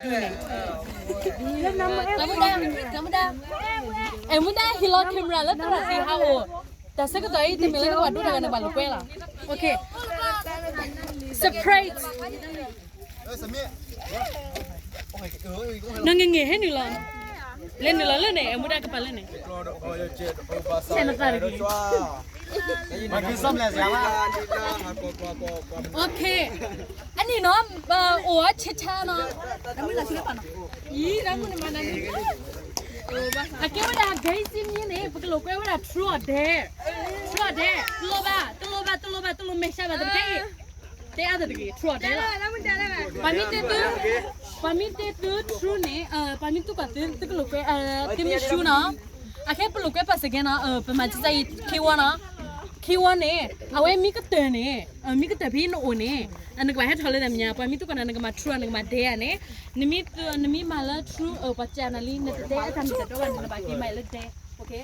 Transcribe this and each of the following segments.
မူဒါ, အဲ မူဒါဟ့ၣ်လီၤ camera လၢသရၣ်သ့ၣ်ဟးအိၣ်, တၢ်ဆၢကတီၢ်အံၤ တမ့ၢ်လၢနကဘၣ်ဒိတၢ်ဂၤ နကဘၣ်လိာ်ကွဲလီၤ. Okay. Surprise. နငဲၤငဲၤဟဲနုာ်လီၤ, လဲၤနုာ်လီၤလၢန့ၣ် အမူဒါကပၤလၢန့ၣ်. ဆဲးနသးတဂ့ၤ. Okay. အနံၣ်နီၤ, အိၣ်အီၤဆ့ဆါနီၤ, အံၤ အကဲဝဲဒၣ် basic မ့ၢ်န့ၣ် ပကလိာ်ကွဲဝဲဒၣ် true or dare, true or dare, တလိၣ်ဘၣ်, တလိၣ်ဘၣ်, တလိၣ်ဘၣ်, တလိၣ်မဲာ်ဆှးဘၣ်တခါအံၤ, တဲအါတဂ့ၤ true or dare လီၤ. ပှၤမ့ၢ်တဲသု, ပှၤမ့ၢ်တဲသု true န့ၣ်, ပှၤမ့ၢ်တူၢ်ဘၣ်သု သုကလိာ်ကွဲ, သုမ့ၢ် sure နီၤ, အခဲပလိာ်ကွဲပာ်စဲးကဲနီၤ, ပမၤစၢၤယခံဝီနီၤ, ခံဝီန့ၣ် အဝဲမ့ၢ်ကတၢၢ်န့ၣ်, မ့ၢ်ကတၢၢ်ဖဲနအိၣ်န့ၣ်, နကဘၣ်ဟဲထီၣ်လၢတၢ်မဲာ်ညါ, ပှၤမ့ၢ်တူၢ်ကီးနၤ နကမၤ true နကမၤ dare န့ၣ်, နမ့ၢ်မၤလၢ true ပှၤစံးနၤလံ, နတ dare အတၢ်မ့ၢ်တၢ်တီဘၣ်န့ၣ် နဘၣ်က့ၤမၤလၢ dare. Okay.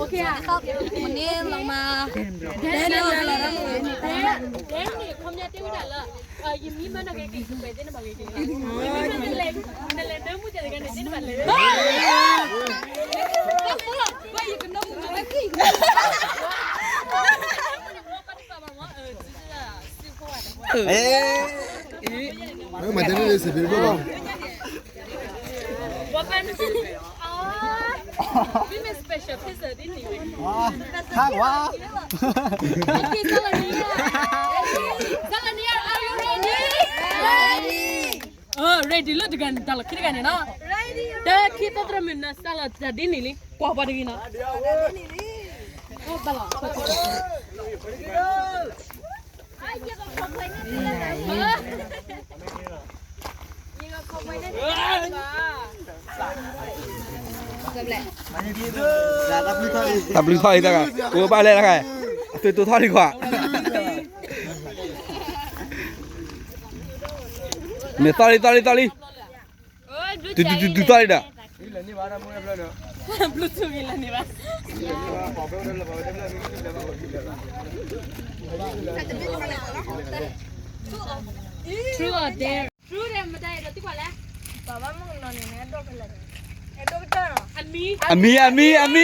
Okay ဧါ, မ့ၢ်လီၤမး, dare န့ၣ်, dare န့ၣ် ခီပညီတဲဝဲဒၣ်လၢ ယမ့ၢ်မၤနီၢ်က့ၤက့ၤ ယကပှဲၤသ့ၣ်နဘၣ်ဂ့ၤက့ၤ, နလဲၤနၢမူတဲတဂၤန့ၣ် သ့ၣ်နဘၣ်လဲၤ, ဘၣ်ယကနၢမူတဲတဂၤန့ၣ် ပှၤပၢ်န မ့မ့ၢ် special ဖ့ၣ်စၢၣ်ဒ်န့ၣ်ဝဲ, ဟါဝါ, Okay, Salania, Salania, are you ready? Ready. Ready လၢတဂၤန့ၣ် တၢ်လီၢ်ခံတဂၤန့ၣ်နီၤ, တၢ်ခံသၢသရၣ်မုၣ်နစးလီၤတၢ်ဒ်န့ၣ်လံ, ကွၢ်ပှၤတဂ့ၤနီၤ. ဘၣ်လီၤ. တၢ်ဘျုးထီၣ်အံၤတၢ်ဂၤ, ကိးဘၣ်လဲၣ်တၢ်ဂၤ, အသုတိာ်ထီၣ်လံကွၢ်, မ့ၢ်သီၣ်လံ သီၣ်လံ သီၣ်လံ, တုၤတုၤတုၤတုၤသီၣ်လံဒီး, Bluetooth ဂ့ၤလၢန့ၣ်ဘၣ်, True or dare? True ဒီးမတၤအဲၣ်ဒိးသံကွၢ်လဲၣ်, အမံၤ အမံၤ အမံၤ အမံၤ,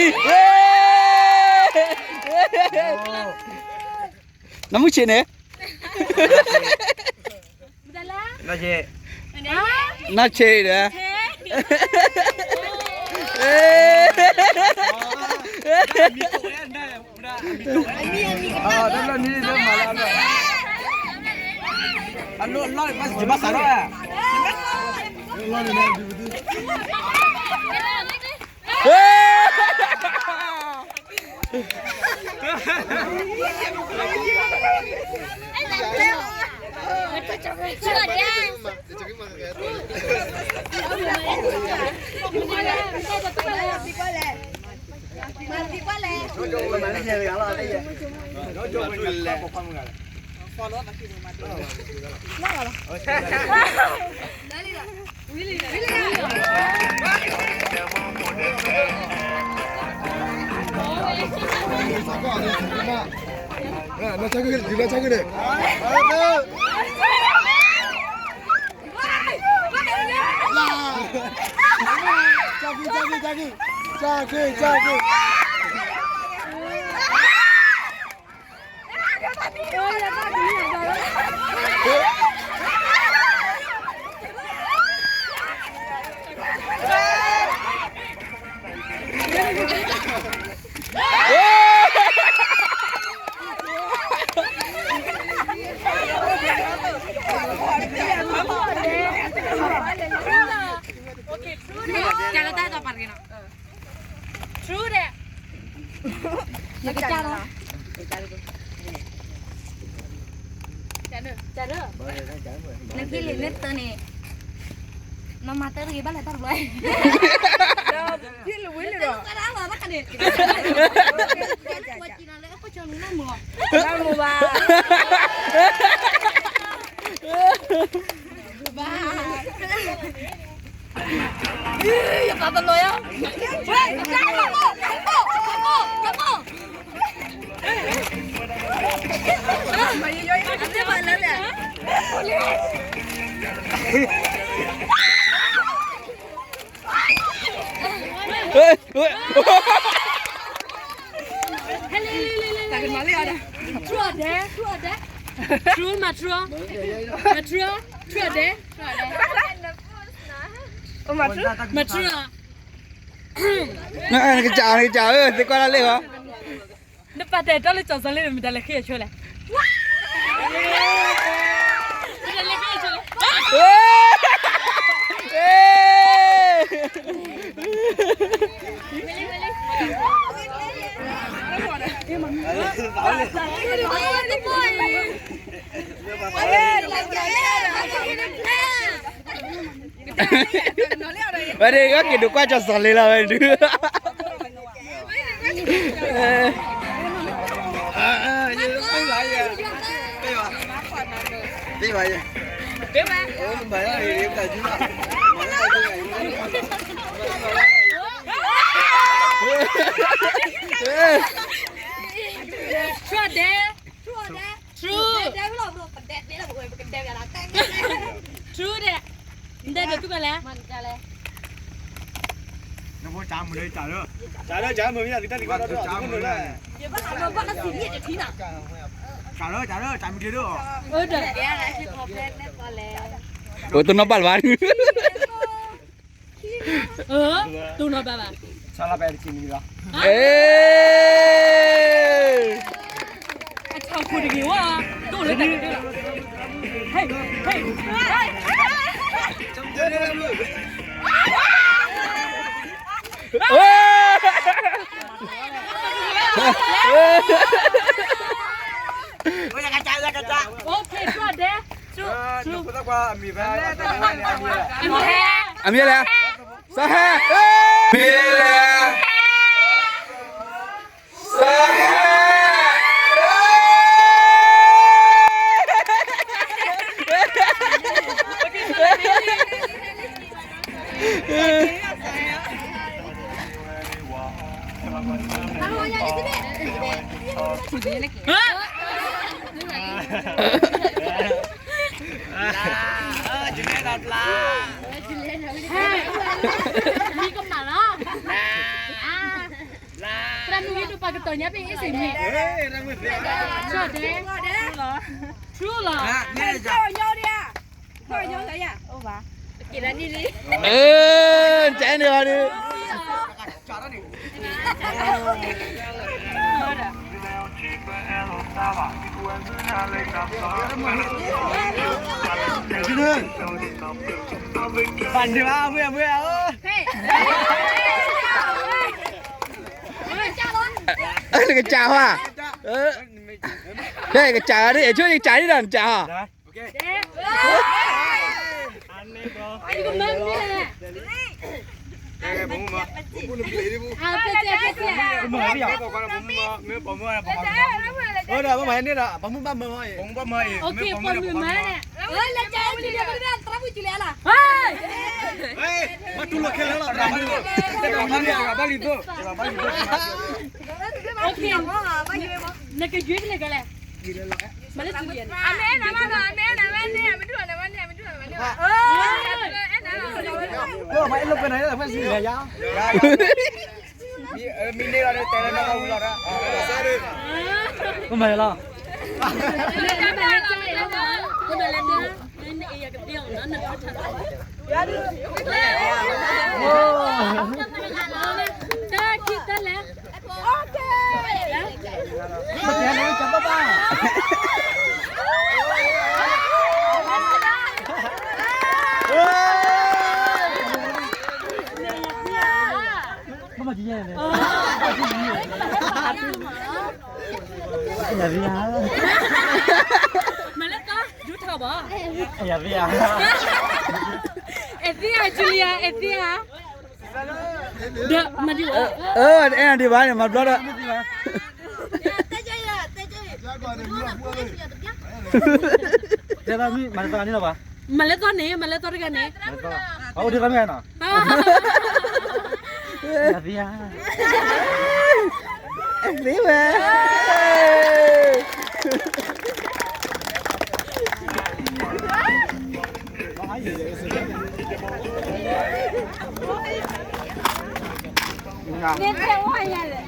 နမုၢ်ဆ့ၣ်န့ၣ်, နီၢ်ဆ့ၣ်ဒီး, True ဒီး, နကစၢ်လီၤ, နကစၢ်လီၤ, နကစၢ်လီၤ, နကစၢ်လီၤ, နမၤတၢ်တဂ့ၤဘၣ်လဲၣ်တၢ်တဘျီ, ဒီးဖံလဝဲန့ၣ်ဒီး, နမၤတၢ်တဂ့ၤဘၣ်လဲၣ်, နမၤဘၣ်, ဘၣ် ယသးတလီၤယၤ, မၤယယီယကသ့ဘၣ်လၢလဲၣ်, True မး true မး true true ဒဲး မး true နကစၢ် နကစၢ်ဧၢ သ့ကွၢ်တၢ်လၢဟီ နပာ်တၢ်အဲၣ်တီလၢကၠီၤစီၤလ့ မတၤလဲၣ်ဃ့အဆိလဲၣ် မတၤလဲၣ်ဃ့အဆိလဲၣ် ဝဲဒၣ် က့ၤဒိးကွၢ်ကၠီၤစီၤလ့လီၤဝဲဒုး True ဒဲး နတဲဒိးသူၣ်ကလဲၣ် အိၣ်တနီၤဘၣ်လၢၤဘၣ် တိၢ်နီၣ်ဘၣ်ဘၣ် အထီၣ်ခိၣ်တဂ့ၤဝဲ တိၢ်လၢတၢ်ကတၢၢ်လီၤ ဟဲ ဟဲ Okay, အမံၤလဲၣ် စဟဲ မံၤလဲၣ် စဟဲ မံၤကမၣ်လီၤ သရၣ်မုၣ်ဂ့ၤဒိၣ်ပာ်ကတီၢ်ညါပ့ၢ်အ့ၣ်စ့ၣ်မံၤ ဆီၣ်ဒဲ ထူလီၤ ကဲန့ၣ်လီၤဒုး ပာ်န့ၢ်ဘၣ်အဝဲအဝဲဧၢ နကစၢ်ဟါ ဖဲကစၢ်ဒ် အဆိကစၢ်ဒ်ဒီးနစၢ်ဟါ နကယွ့ကလဲၣ်ကလဲၣ် မ့ၢ်လၢသူလီၤ မ့ၢ်အဲၣ်လိာ်ကွဲနၤ မ့ၢ်အဲၣ်လိာ်ကွဲနၤ မ့ၢ်တဲလၢနဝံလီၤ မ့ၢ်လီၤ တၢ်ခံတၢ်လဲၣ် မၤလၢကီၢ် ဒူထီၣ်ဘၣ် အဲၣ်သ့ဧါ Julia အဲၣ်သ့ဧါ ဒီးမၤဒံးဘၣ် အဲၣ်ဒံးဘၣ်န့ၣ် မၤဘျီဒီး တဲဘၣ်မ့ၢ်မၤလၢသီန့ၣ်လီၤဘၣ် မၤလၢသီန့ၣ် မၤလၢသီတဂၤန့ၣ် အိၣ်ဒံးသီမ့ၢ်နီၤ သံဧါ သံဝဲ နဝါယလဲၣ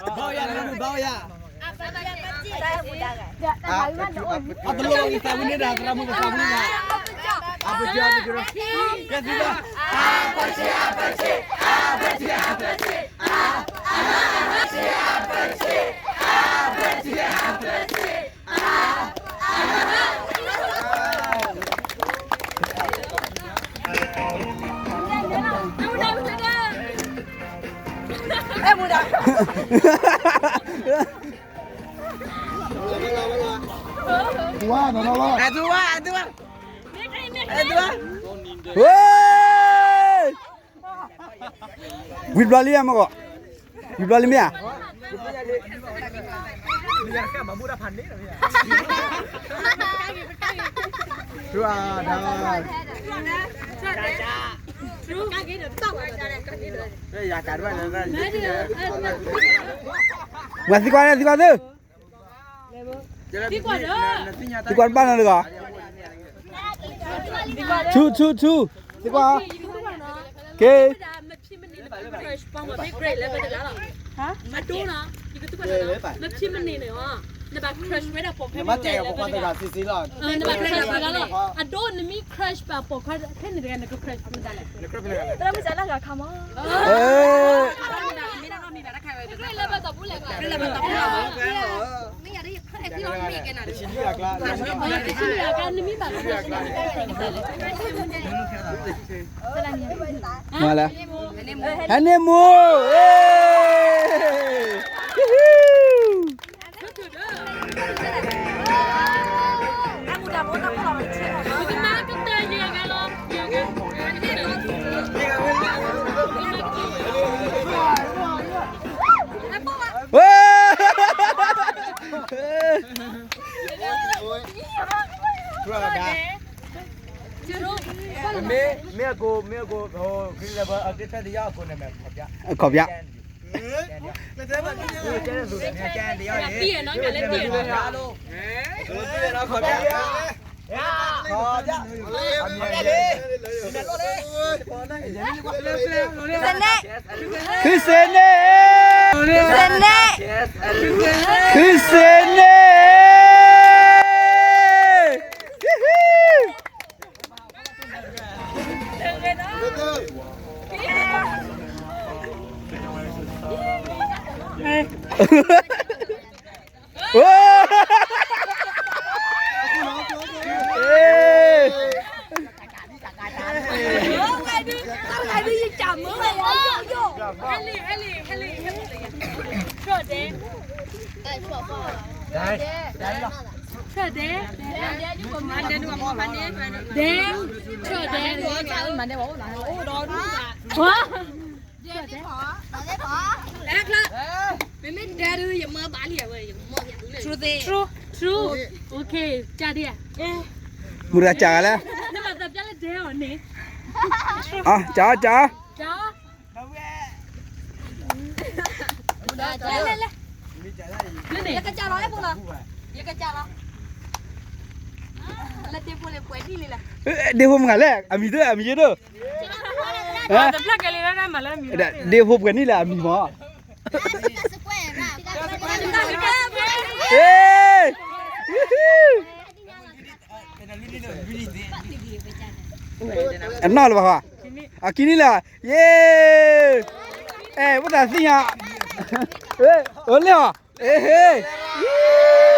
ဘၣ်ယၤ, ဘၣ်ယၤ, အတလိၣ်ဘၣ်ကသးဝံၣ်န့ၣ်ဒီး သရၣ်မုၣ်ကသးဝံၣ်န့ၣ်, အပစံ, အပစံ, ကဲသံဘၣ်, အပစံ, အပစံ, အပစံ, အပစံ, အပစံ, အပစံ, အပစံ, အပစံ, အဲ တူၢ်ဝါ, တူၢ်ဝါ, အဲ တူၢ်ဝါ, အဲ တူၢ်ဝါ, ဝ့ၢ်, ဝံၤဘျီလံဧါမ့ၢ်ဂီၢ်, ဝံၤဘျီလံမ့ၢ်ဧါ, ဝဲသံကွၢ်, သံကွၢ်သု, သံကွၢ်တဘၣ်နီတဂၤ, ဆူ, ဆူ, ဆူ, သံကွၢ်, က့, မ့ၢ်န့ၣ်န့ၣ်, နဘၣ် crush ဝဲဒၣ်ပိာ်ခွါ နမ့ၢ်တဲပိာ်ခွါတဂၤစံးစံးလီၤ. နဘၣ် crush ဝဲဒၣ်လီၤ. အဒိနမ့ၢ် crush ဘၣ်ပိာ်ခွါဖဲန့ၣ်တဂၤ နက crush မတၤလဲၣ်. တၢ်မ့ၢ်စၢလၢဂၤခါမး. မ့ၢ်လဲၣ်. Honeymoon. မ့ၢ် မ့ၢ်အကိး မ့ၢ်အကိး ခရံာ်လၢပှၤအက့ၢ်ဖဲတယါအကိးန့ၣ်မ့ၢ် ခီၣ်ဖျါ ခီၣ်ဖျါ. ခုစ့န့ၣ် ခုစ့န့ၣ် ခုစ့န့ၣ်. True, true. Okay, ကၢ်ဒံးဧါ. မုၢ်တဂၤကၢ်ဂၤလဲၣ်. နဘၣ်သးပျါလၢဒဲအီၤန့ၣ်. အကၢ်ကၢ်. ကၢ်. လဲၤလဲၤလဲၤ. ယကစၢ်လီၤ အဲၣ်ဖိလီၤ. ယကစၢ်လီၤ. လၢဒ့ဖိလၢပှဲၤနံၣ်လံလၢ. ဒ့ဖိမုၢ်ဂၤလဲၣ် အမံၤတၢ် အမံၤယဲဒိၣ်. တဖျၢၣ်ကဲလံလၢမၤလၢအမံၤ. ဒ့ဖိပှဲၤနံၣ်လၢအမံၤမး. အနီၢ်လၢၤဘၣ်ဃီ. အခံနံၣ်လၢၤ. ယ့. အဲ ပတၢ်သ့ၣ်ညါ. အလဲၤအီၤ. ဟ့ၣ်.